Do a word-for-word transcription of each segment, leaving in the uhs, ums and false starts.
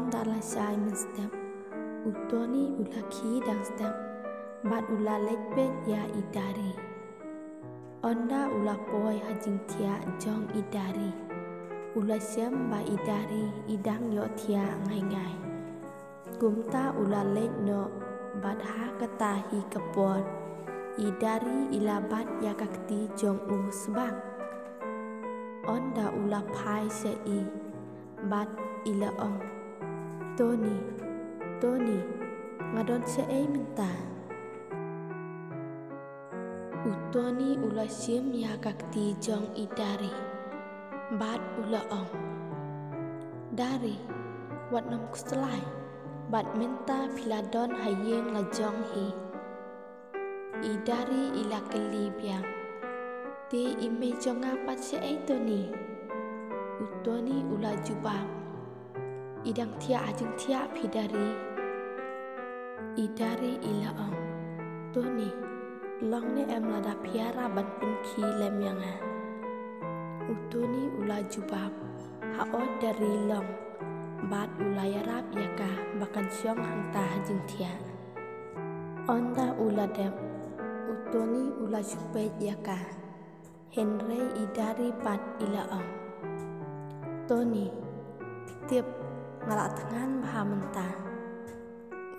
Ynda la shai mynstep, u Tony u la khie dang step bad u la leit peit ïa i Dari. Ynda u la poi ha jingthiah jong i Dari, u la shem ba i Dari i dang ïohthiah ngaingai. Kumta u la leit noh bad ha kata hi ka por i Dari i la bat ïa ka kti jong u sbak. Ynda u la phai sha i bad i la ong, "Tony, Tony, nga don shaei mynta?" U Tony u la shim ïa ka kti jong i Dari bad u la ong, "Dari, wat nym khuslai, bad mynta phi la don ha ïing la jong hi." I Dari i la kylli biang, "Te i mei jong nga pat shaei, Tony?" U Tony u la jubab, "I dang thiah ha jingthiah phi, Dari." I Dari i la ong, "Tony, long ne em lada phi ïarap ban pynkhie lem ïa nga?" U Tony u la jubab, "Haoid Dari, long," bad u la ïarap ïa ka ba kan shong hangta ha jingthiah. Ynda u la dep, u Tony u la shu peit ïa ka. Hynrei i Dari pat i la ong, "Tony, phi tip, nga la thngan bha mynta."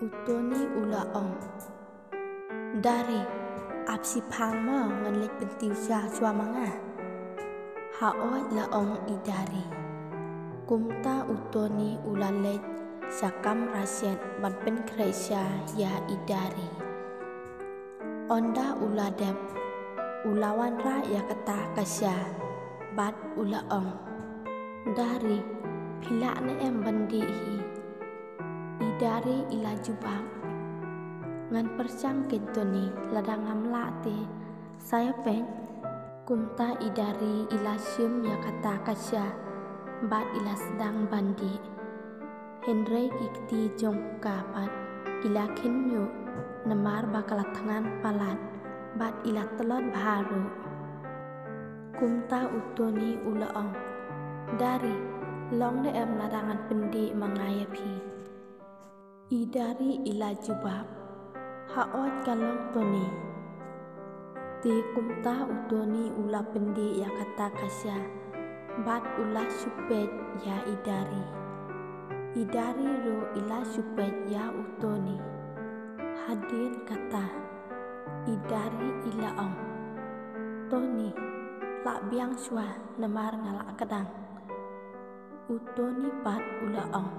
U Tony u la ong, "Dari, ap shiphang mo, ngan leit pyntiew sha shuwa ma nga." Haoid, la ong i Dari. Kumta u Tony u la leit sha kamra shet ban pynkhreh sha ïa i Dari. Ynda u la dep, u la wanrah ïa kata ka sha bad u la ong, "Dari, phi lah ne em ban dih hi?" I Dari i la jubab, "Ngan pyrshang keiñ Tony, lada ngam lah te sa ïa peit." Kumta i Dari i la shim ïa kata ka sha bad i la sdang ban dih. Hynrei ki kti jong ka pat ki la khynñiuh namar ba ka la thngan palat bad i la tlot bha ruh. Kumta u Tony u la ong, "Dari, long ne em lada ngan pyndih ma nga ïa phi?" I Dari i la jubab, "Haoid, ka long Tony." Te kumta u Tony u la pyndih ïa kata ka sha bad u la shu peit ïa i Dari. I Dari ruh i la shu peit ïa u Tony. Hadien kata i Dari i la ong, "Tony, lah biang shuwa namar nga la kdang." U Tony pat u la ong,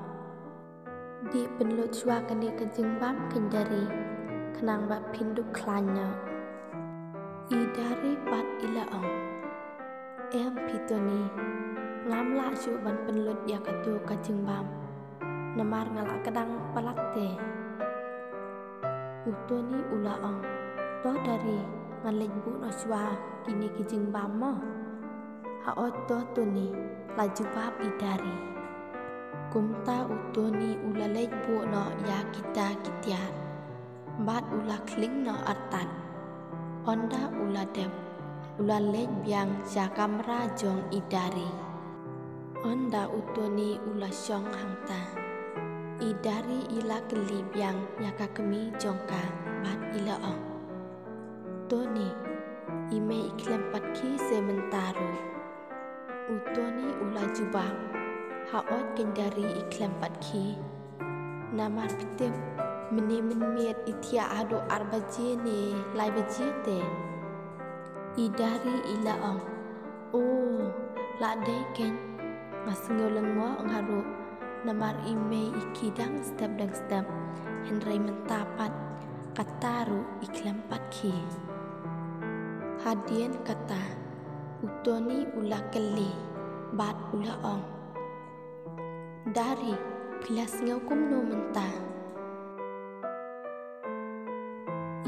"Dih pynlut shuwa kane ka jingbam keiñ Dari, khnang ba phin dup khlaiñ noh." I Dari pat i la ong, "Em phi Tony, ngam lah shuh ban pynlut ïa katu ka jingbam namar nga la kdang palat te." U Tony u la ong, "To Dari, ngan leit buh noh shuwa kine ki jingbam mo." "Haoid to Tony," la jubab i Dari. Kumta u Tony u la leit buh noh ïa kita ki tiar bad u la khling noh artat. Ynda u la dep, u la leit biang sha kamra jong i Dari. Ynda u Tony u la shong hangta, i Dari i la kylli biang ïa ka kmie jong ka bad i la ong, "Tony, i mei i khlem pat khie se mynta ruh?" U Tony u la jubab, "Haoid keiñ Dari, i khlem pat khie. Namar phi tip, mynne mynmiet i thiah haduh ar baje ne lai baje te." I Dari i la ong, "O, lah dei keiñ, nga sngew lyngngoh nga ruh, namar i mei i khie dang step dang step, hynrei mynta pat kata ruh i khlem pat khie." Hadien kata u Tony u la kylli bad u la ong, "Dari, phi la sngew kumno mynta?"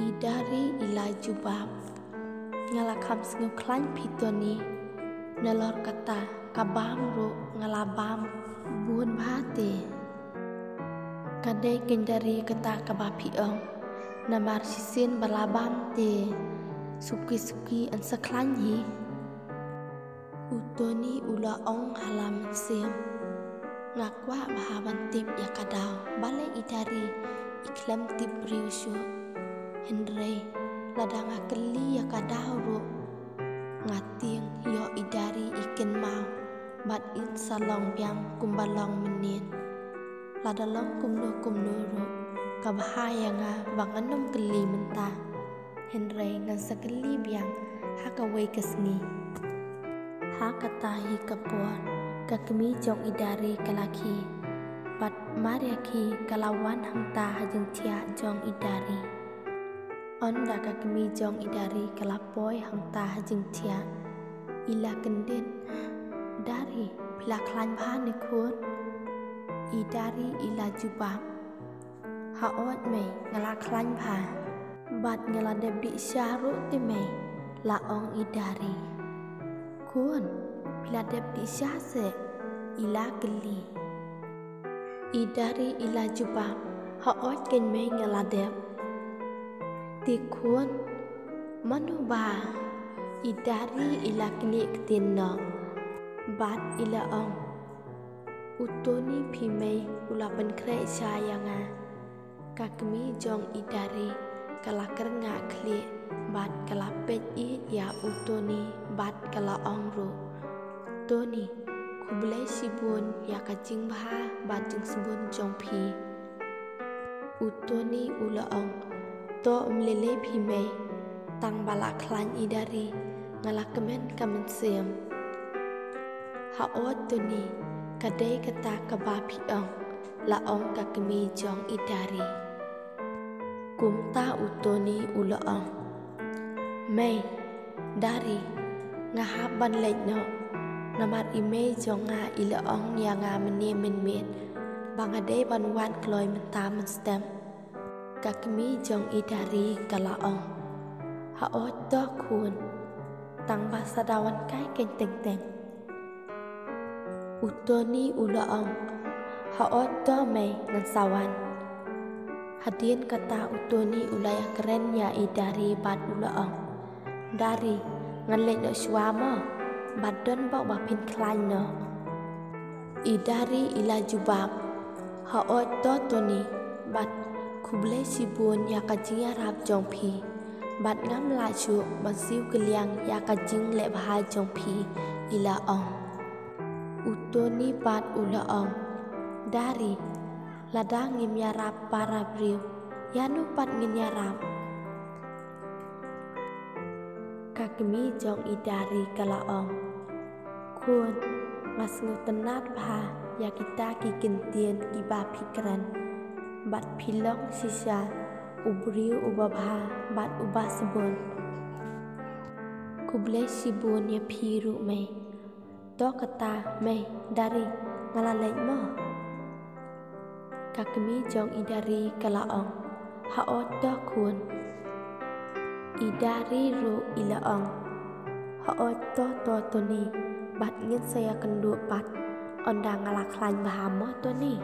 I Dari i la jubab, "Nga la kham sngew khlaiñ phi Tony. Nalor kata ka bam ruh nga la bam bun bha te." "Ka dei keiñ Dari kata kaba phi ong, namar shisien ba la bam te suki suki yn sa khlaiñ hi." U Tony u la ong ha la mynsiem, Nga kwah bha ban tip ïa ka daw, balei i Dari i khlem tip briew shuh. Hynrei lada nga kylli ïa ka daw ruh, nga tieng ïoh i Dari i kynmaw bad in sa long biang kumba long mynnin. Lada long kumno kumno ruh, ka bha ïa nga ba ngan ym kylli mynta. Hynrei ngan sa kylli biang ha kawei ka sngi. Ha kata hi ka por, ka kmie jong i Dari ka la khie, bad mar ïa khie ka la wan hangta ha jingthiah jong i Dari. Ynda ka kmie jong i Dari ka la poi hangta ha jingthiah, i la kyndit, "Dari, phi la khlaiñ bha ne khun?" I Dari i la jubab, "Haoid mei, nga la khlaiñ bha. Bad nga la dep dih sha ruh te mei," la ong i Dari. "Khun, phi la dep dih sha seh?" i la kylli. I Dari i la jubab, "Haoid keiñ mei, nga la dep." "Te khun, mano ba?" i Dari i la knieh ktien noh. Bad i la ong, "U Tony phi mei u la pynkhreh sha ïa nga." Ka kmie jong i Dari ka la kyrngah khlieh bad ka la peit ïa u Tony bad ka la ong ruh, "Tony, khublei shibun ïa ka jingbha bad jingsbun jong phi." U Tony u la ong, "To ym lei lei phi mei, tang ba la khlaiñ i Dari, nga la kmen ka mynsiem." "Haoid Tony, ka dei kata kaba phi ong," la ong ka kmie jong i Dari. Kumta u Tony u la ong, "Mei, Dari, nga hap ban leit noh, namar i mei jong nga i la ong ïa nga mynne mynmiet ba nga dei ban wad kloi mynta mynstep." Ka kmie jong i Dari ka la ong, "Haoid to khun, tang ba sa da wan kai keiñ teng teng." U Tony u la ong, "Haoid to mei, ngan sa wan." Hadien kata u Tony u la ïakren ïa i Dari bad u la ong, "Dari, ngan leit noh shuwa mo, bad don bok ba phin khlaiñ noh." I Dari i la jubab, "Haoid to Tony, bad khublei shibun ïa ka jingïarap jong phi, bad ngam lah shuh ban siew kylliang ïa ka jingleh bha jong phi," i la ong. U Tony pat u la ong, "Dari, lada ngim ïarap para briew, ïa no pat ngin ïarap?" Ka kmie jong i Dari ka la ong, "Khun, nga sngewtynnat bha ïa kita ki kyntien kiba phi kren, bad phi long shisha u briew uba bha bad uba sbun. Khublei shibun ïa phi ruh mei. To kata mei, Dari, nga la leit mo." Ka kmie jong i Dari ka la ong, "Haoid to khun." I Dari ruh i la ong, "Haoid to to Tony, bad ngin sa ïakynduh pat, ynda nga la khlaiñ bha mo Tony."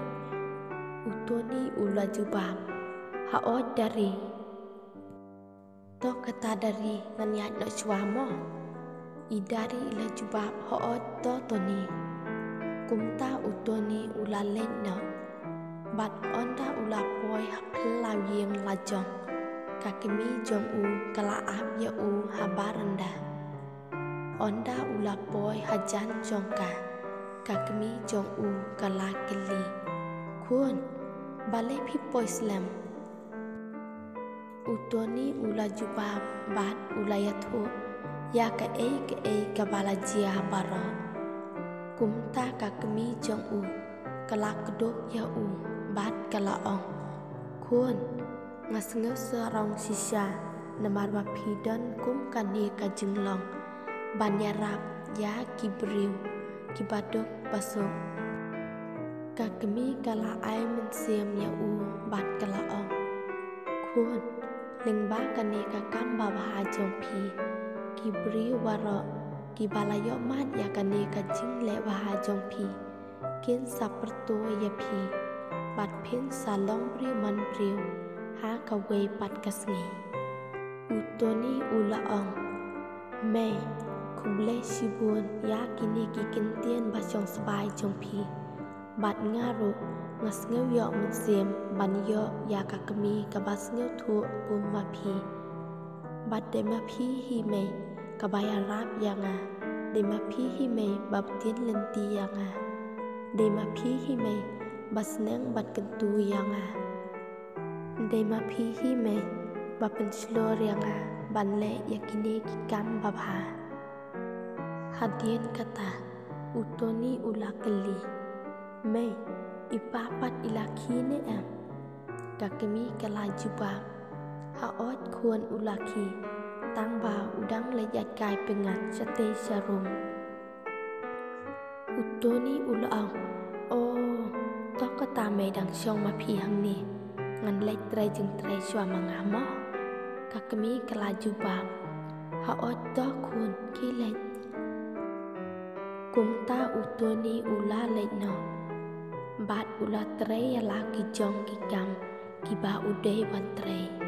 U Tony u la jubab, "Haoid Dari." "To kata Dari, ngan ïaid noh shuwa mo." I Dari i la jubab, "Haoid to Tony." Kumta u Tony u la leit noh. Bad ynda u la poi ha phyllaw ïing lajong, ka kmie jong u ka la ap ïa u ha baranda. Ynda u la poi hajan jong ka, ka kmie jong u ka la kylli, "Khun, balei phi poi slem?" U Tony u la jubab bad u la ïathuh ïa kaei kaei kaba la jia baroh. Kumta ka kmie jong u ka la kdup ïa u bad ka la ong, "Khun, nga sngewsarong shisha namar ba phi don kum kane ka jinglong ban ïarap ïa ki briew kiba duk ba suk." Ka kmie ka la ai mynsiem ïa u bad ka la ong, "Khun, lyngba kane ka kam babha jong phi, ki briew baroh kiba la ïohmad ïa kane ka jingleh bha jong phi kin sa pyrto ïa phi, bad phin sa long briew man briew ha kawei pat ka sngi." U Tony u la ong, "Mei, khublei shibun ïa kine ki kyntien ba shong sbai jong phi. Bad nga ruh nga sngew ïoh mynsiem ban ïoh ïa ka kmie kaba sngewthuh kum ma phi. Bad dei ma phi hi mei kaba ïarap ïa nga. Dei ma phi hi mei ba btin lynti ïa nga. Dei ma phi hi mei ba sneng ban kyntu ïa nga. Dei ma phi hi mei ba pynshlur ïa nga ban leh ïa kine ki kam babha. Hadien kata u Tony u la kylli, mei, i pa pat i la khie ne em? Ka kmie ka la jubab, haoid khun, u la khie, tang ba u dang leit ïaid kai pyngngad shatei sharum. U Tony u la ong, o, to kata mei dang shong ma phi hangne, ngan leit trei jingtrei shuwa ma nga mo. Ka kmie ka la jubab, haoid to khun, khie leit. Kumta u Tony u la leit noh bad u la trei ïa la ki jong ki kam kiba u dei ban trei.